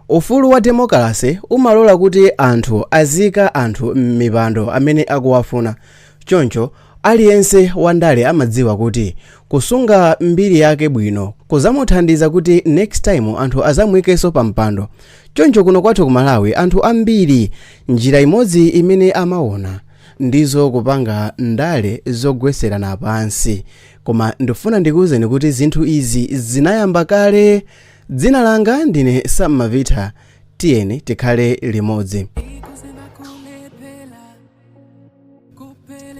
Ufulu wa demokalase umalola kuti anthu aziyika anthu m'mipando amene akuwafuna. Choncho aliyense wandale amadziwa kuti kusunga mbiri yake bwino kuzamuthandiza kuti next time anthu azamuikenso pa mpando. Choncho kuno kwathu ku Malawi, anthu ambiri njira imodzi imene amaona ndizo kupanga ndale zogweserana pansi. Koma ndifuna ndikuwuzeni kuti zinthu izi zinayamba kale. Dzina langa ndine Sam Mavita, tiyeni tikhale limodzi.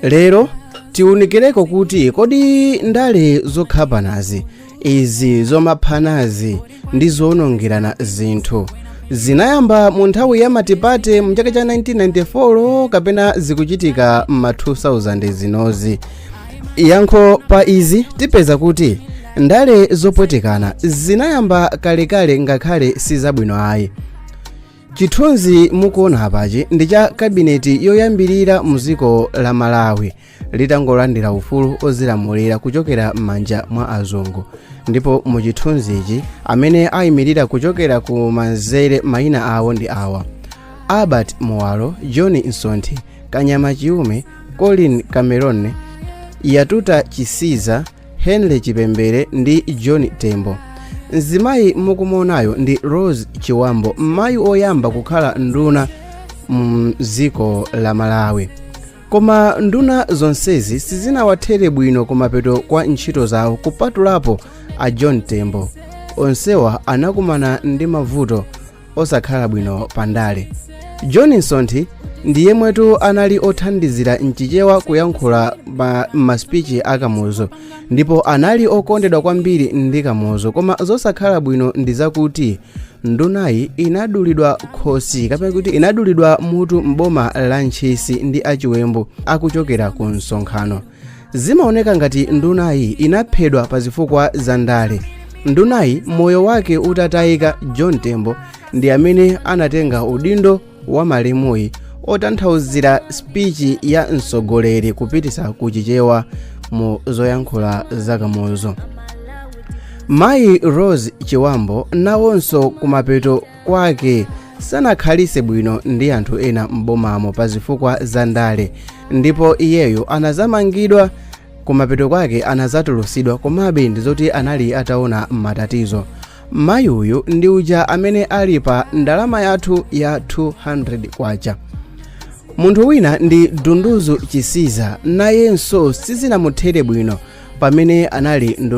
Lero tiunikireko kuti kodi ndale zokhapanazi, izi zomaphanazi ndi zoonongerana zinthu zinayamba mu nthawi ya multiparty mu chaka cha 1994 kapena zikuchitika m'ma 2000 zinozi? Yankho pa izi tipeza kuti ndale zopwetekana zinayamba kalekale, ngakhale sizabwino ayi. Chithunzi mukuona apachi ndi cha kabineti yoyambirira mu dziko la Malawi litangolandira ufulu ozilamulira kuchokera m'manja mwa azungu. Ndipo mu chithunzichi amene ayimirira kuchokera ku manzere mayina awo ndi awa: Albert Muwalo, John Msonthi, Kanyama Chiume, Colin Cameron, Yatuta Chisiza, Henry Chipembere ndi John Tembo. Mzimayi mukumuonayo ndi Rose Chiwambo, mayi oyamba kukhala nduna mdziko la Malawi. Koma nduna zonsezi sizinawathere bwino kumapeto kwa ntchito zawo, kupatulapo a John Tembo. Onsewa anakumana ndi mavuto osakhala bwino pandale. John Msonthi ndi yemwetu anali othandizira mchichewa kuyankhula m'maspichi a Kamuzu, ndipo anali okondedwa kwambiri ndi Kamuzu. Koma zosakhala bwino ndi zakuti ndunayi inadulidwa khosi, kapena kuti inadulidwa mutu, m'boma la Ntchisi ndi achiwembu akuchokera ku msonkhano. Zimaoneka ngati ndunayi inaphedwa pa zifukwa za ndale. Ndunayi moyo wake utatayika, John Tembo ndi amene anatenga udindo wa malemuyi otanthauzira spichi ya mtsogoleri kupitisa ku Chichewa mu zoyankhula za Kamuzu. Mayi Rose Chiwambo nawonso kumapeto kwake sanakhalise bwino ndi anthu ena m'bomamo pa zifukwa za ndale, ndipo iyeyo anazamangidwa. Kumapeto kwake anazatulusidwa, komabe ndizoti anali ataona matatizo. Mayi uyu ndi uja amene ali pa ndalama yathu ya 200 kwacha. Munthu wina ndi Dunduzu Chisiza, nayenso sizinamuthere bwino pamene anali nduna.